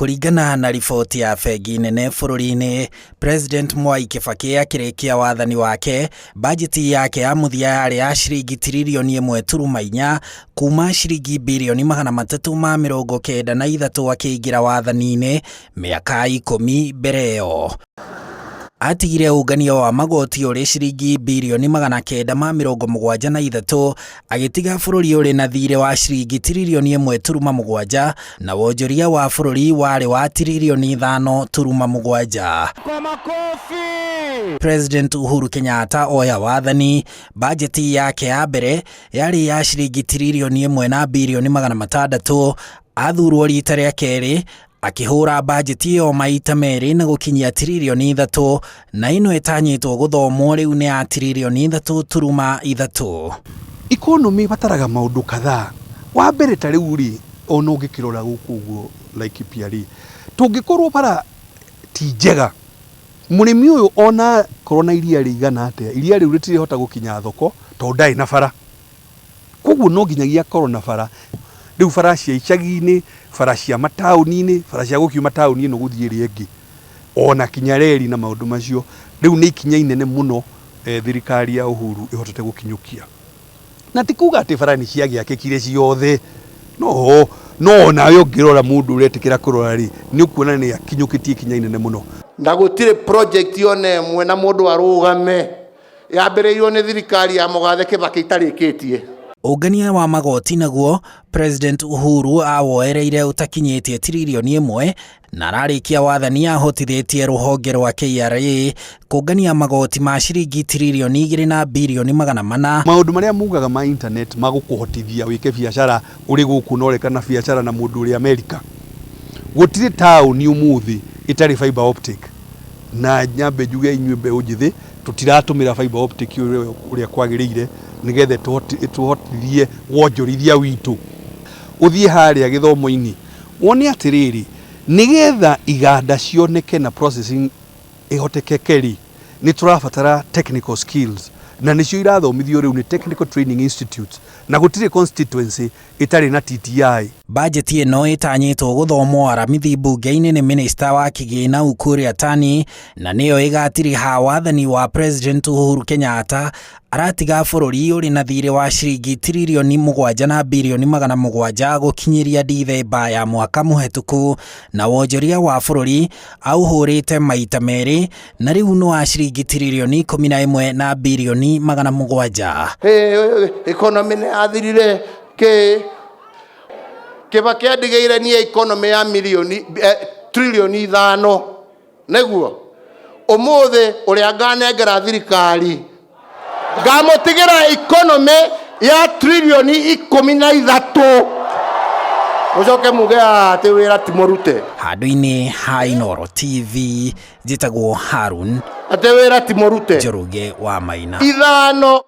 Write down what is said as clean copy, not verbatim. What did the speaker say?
Kũringana na riboti ya bengi nene bũrũri-inĩ, President Mwai Kibaki akĩrĩkia wathani wake, bajeti yake ya mũthia yarĩ ya ciringi tiririoni 1.4 kuma ciringi birioni 393 akĩingĩra wathani-inĩ mĩaka 10 mbere ĩyo. Atigire ũngania wa magoti ũrĩ ciringi birioni 973, agĩtiga bũrũri ũrĩ na thirĩ wa ciringi tiririoni 1.7 na wonjoria wa bũrũri warĩ wa tiririoni 5.7. Kwa makofi. President Uhuru Kenyatta oya wathani, bajeti yake ya mbere yarĩ ya ciringi tiririoni 1 na birioni 600. Athurwo rita rĩa kerĩ, akĩhũra bajeti ĩyo maita merĩ na gũkinyia tiririoni 3, na ĩno ĩtanyĩtwo gũthomwo rĩu nĩ ya tiririoni 3.3. Economy ĩbataraga maũndũ kadhaa. Wa mbere, ta rĩu rĩ, ona ũngĩkĩrora gũkũ ũguo Laikipia rĩ, tũngĩkorwo bara ti njega, mũrĩmi ũyũ ona korwo na iria rĩigana atĩa, iria rĩu rĩtirĩhota gũkinya thoko tondũ ndarĩ na bara. Koguo no nginyagia akorwo na bara. Rĩu bara cia icagi-inĩ, bara cia mataũni-inĩ, bara cia gũkiuma taũni ĩno gũthiĩ ĩrĩa ĩngĩ, ona kinya reri na maũndũ macio, rĩu nĩ ikinya inene mũno thirikari ya Uhuru ĩhotete gũkinyũkia. Na ti kuga atĩ bara nĩ ciagĩakĩkire ciothe, no onawe ũngĩrora, mũndũ ũretĩkĩra kũrora rĩ, nĩ ũkuona nĩ akinyũkĩtie ikinya inene mũno. Na gũtirĩ project ona ĩmwe na mũndũ arũgame yambĩrĩirio nĩ thirikari ya Mũgathe Kibaki itarĩkĩtie. Ũngania wa magoti naguo, President Uhuru awoereire ũtakinyĩtie tiririoni 1, na ararĩkia wathani ahotithĩtie rũhonge rwa KRA kũngania magoti ma ciringi tiririoni 2 na birioni 400. Maũndũ marĩa mugaga ma internet magũkũhotithia wĩke biacara ũrĩ gũkũ na ũrekana biacara na mũndũ ũrĩ Amerika, gũtirĩ taũni ũmũthĩ ĩtarĩ fiber optic. Na nyambe njuge, inyuĩ mbeũ njĩthĩ, tũtiratũmĩra fiber optic ũrĩa kwagĩrĩire nĩgetha ĩtũhotithie wonjorithia witũ ũthiĩ harĩa gĩthomo-inĩ. Wone atĩrĩrĩ, nĩgetha iganda cioneke na processing ĩhotekeke rĩ, nĩ tũrabatara technical skills, na nĩcio irathomithio rĩu nĩ Technical Training Institutes, na gũtirĩ constituency ĩtarĩ na TTI. Bajeti ĩno ĩtanyĩtwo gũthomwo Aramithi mbunge-inĩ nĩ minista wa kĩgĩna Ukur Yatani, na nĩyo ĩgatiriha wathani wa President Uhuru Kenyatta aratiga bũrũri ũrĩ na thirĩ wa ciringi tiririoni 7 na birioni 700 gũkinyĩria Dithemba ya mwaka mũhetũku, na wonjoria wa bũrũri aũhũrĩte maita merĩ na rĩu nĩ wa ciringi tiririoni 11 na birioni 700. Economy nĩ yathirire kĩ Kibaki andigĩire niĩ economy ya milioni trilioni 5, nĩguo ũmũthĩ ũrĩa nganengera thirikari ngamũtigĩra economy ya trilioni 13, mũcoke muge atĩ wĩra ti mũrute. Handũ-inĩ ha Inooro TV, njĩtagwo Harun Atĩ wĩra ti mũrute. Njoroge wa Maina. Ithano.